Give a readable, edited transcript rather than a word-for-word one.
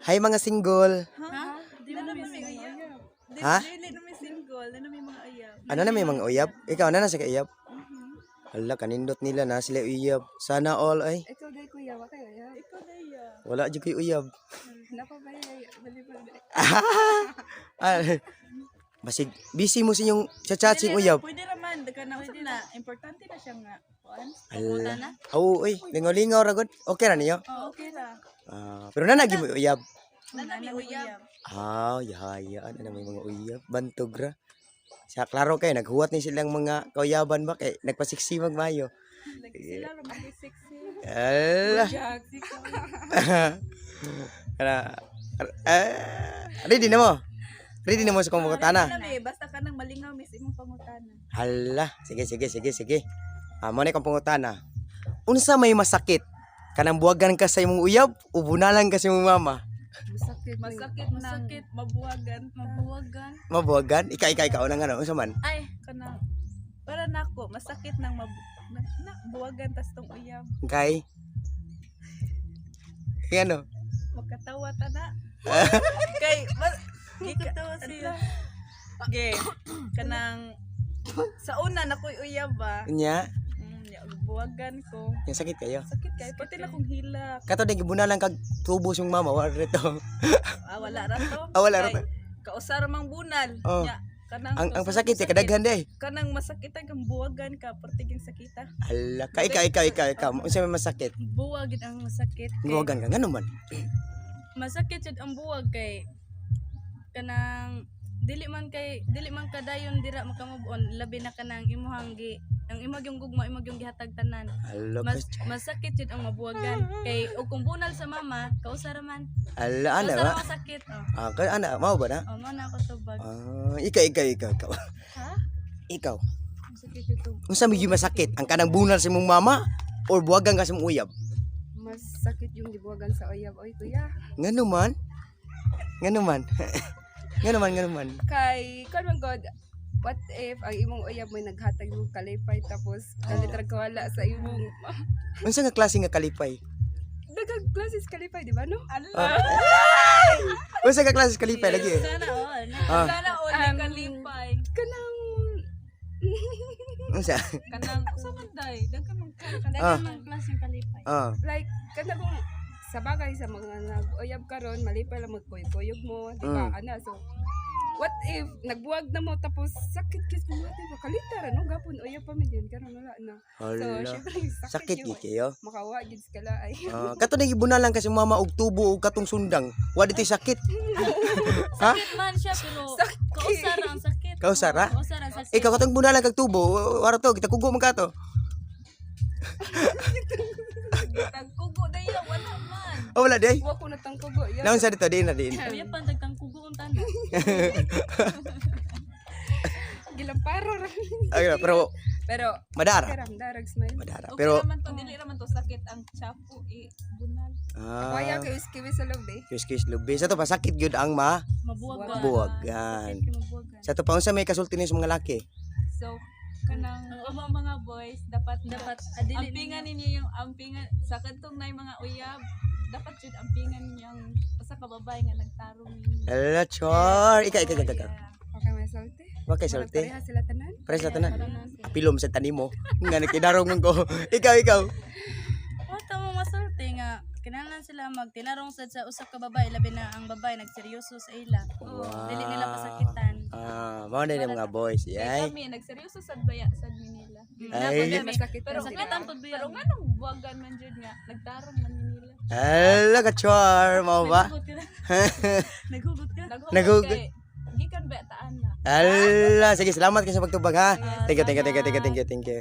Hi, mga single. Ha? Di na naman may uyab. Ha? Dili na may single, na may mga uyab. Ano na may mga uyab? Ikaw na nasa ka uyab? Hala, kanindot nila na sila uyab. Sana all ay. Ikaw day, kuya, wa kayo ya. Ikaw na iya. Wala jud koy uyab. Napabay balibal. Ah, basig busy mo sa inyong chat sing uyab. Pwede raman, daga na usap na. Importante na siya nga. Kuan? Hala. Oo, uy, lingaw-lingaw ra gud. Okay ra niyo? Oh, okay ra. Ah, pero nanagi mo uyab. Na na may uyab. Ah, yahayaan ana may mga uyab, bantog ra. Sa klaro kay naghuwat ni silang mga kauyaban ba kay nagpasiksi magmayo. Like sila ra may sexy. Ala. Jack. Kana eh, ready na mo? Ready na mo sa kong pangutana? Na may basta ka nang malingaw miss imong pangutana. Hala, sige sige sige sige. Ah, mo na kong pangutana. Unsa may masakit? Kanang buwagan ka sa imong uyab o bunalan ka sa imong mama? Masakit. Masakit nang mabuwagan. Mabuwagan. Mabuwagan? Ika ika ikaw nang ano, unsa man? Ay, kanang para nako masakit nang na buwagan tas tong uyab. Kay Kay ano? Makatawa ta na. Kay makatawa siya. Okay, kanang sa una na ko'y uyab ba. Nya, Ya, buwagan ko. yung sakit kayo. Sakit kay pati na kong hilak. Kato din gibunalan kag tubo sa imong mama, wala rito. Ah, wala ra to. Ah, wala ra Kay to. Kausar mang bunal. Oh. Nya, kanang Ang kausar pasakit eh, kadaghan day. Kanang masakitan kang buwagan ka, pertiging sakita. Hala, ka ikaw ikaw ikaw ikaw. Unsa may masakit? Buwag gid ang masakit. Kay, Buwagan ka ngano man? masakit jud ang buwag kay kanang dili man kadayon dira makamove on, labi na kanang imuhang gi ang imong yung gugma, imong yung gihatag tanan. Hala, Mas masakit jud ang mabuwagan kay og kung bunal sa mama, kausa ra man. Hala, ana Kausa ba? ra masakit, oh. Ah, ka ana mao ba na? Oh, mao na ako tubag. Ah, ikaw ikaw ikaw ikaw. Ha? Ikaw. Masakit jud to. Unsa may masakit? Ang kanang bunal sa imong mama or buwagan ka sa imong uyab? Masakit yung gibuwagan sa uyab oy, kuya. Ngano man? Ngano man? Ngano man, ngano man? Kay kon man god, what if ang imong uyab may naghatag mo kalipay tapos kalit ra kawala sa imong Unsa nga klase nga kalipay? daghang classes kalipay, di ba, no? Ah. Unsa nga klase kalipay lagi? Eh? Sana all. Ah, Sana all um, kalipay. Kanang unsa? Kanang usa man day, daghan man ka. Ah. Daghan man klaseng kalipay. Ah. Like kanang kung sa bagay sa mga nag-uyab karon malipay lang magkuyog mo, di ba, ana? So what if nagbuwag na mo tapos sakit kis mo, di ba, kalita ra no gapon uyab pa man yun karon wala na. So Hala. syempre sakit, Sakit yun. gid kayo. Makawa gid sa kala ay. Ah, kato nang gibunalan kasi mama og tubo og katong sundang. Wa dito'y sakit. Ha? Sakit man siya pero kausa ra ang sakit. Kausa ra? Oo, kausa ra ang sakit. Ikaw katong bunalan kag tubo, wala to, kita kugo man ka to. Tagkugo day wala man. Oh, wala day. Wa ko natangkugo ya. Naon sa dito din na din. Kuya pa tagtangkugo ang tanan. Gilamparo ra. Ay, pero Pero madara. karam darag smile. Madara. Okay Pero raman to, dili raman to sakit ang chapo i bunal. ah, Kaya kay iskiwi sa loob eh. Kiss kiss lubi. Sa to pasakit gyud ang ma Mabuwagan. buwagan. Sakit kay mabuwagan. Sa to pa unsa may kasulti ni sa mga laki? So kanang ubang mga boys dapat Dapat adili ampingan ninyo yung ampingan sa kadtong nay mga uyab, dapat jud ampingan ninyo ang usa ka babae nga nagtarong ninyo. Ala char, ika ika ika. Ika. Okay, may sulti. Wa kay sulti. Pareha sila tanan. Pares la tanan. Apilom sa tanimo. Nga nakidarong man ko. Ikaw ikaw. Wata mo masulti nga kinahanglan sila magtinarong sad sa usa ka babae, labi na ang babae nagseryoso sa ila. Dili nila pasakitan. Ah, mao na yung mga boys. Kay Yay. kami nagseryoso sad baya sad mi nila. Ay. Masakit Pero na sila. Sakitan pud biya. Pero nganong buwagan man jud nga nagtarong man ni nila. Ala ka char, mao ba? Naghugot ka. Naghugot ka. Naghugot Naghugot. kay gikan ba taan na. Ala, sige, salamat kayo sa pagtubag ha. Thank you, thank you, thank you, thank you, thank you, thank you.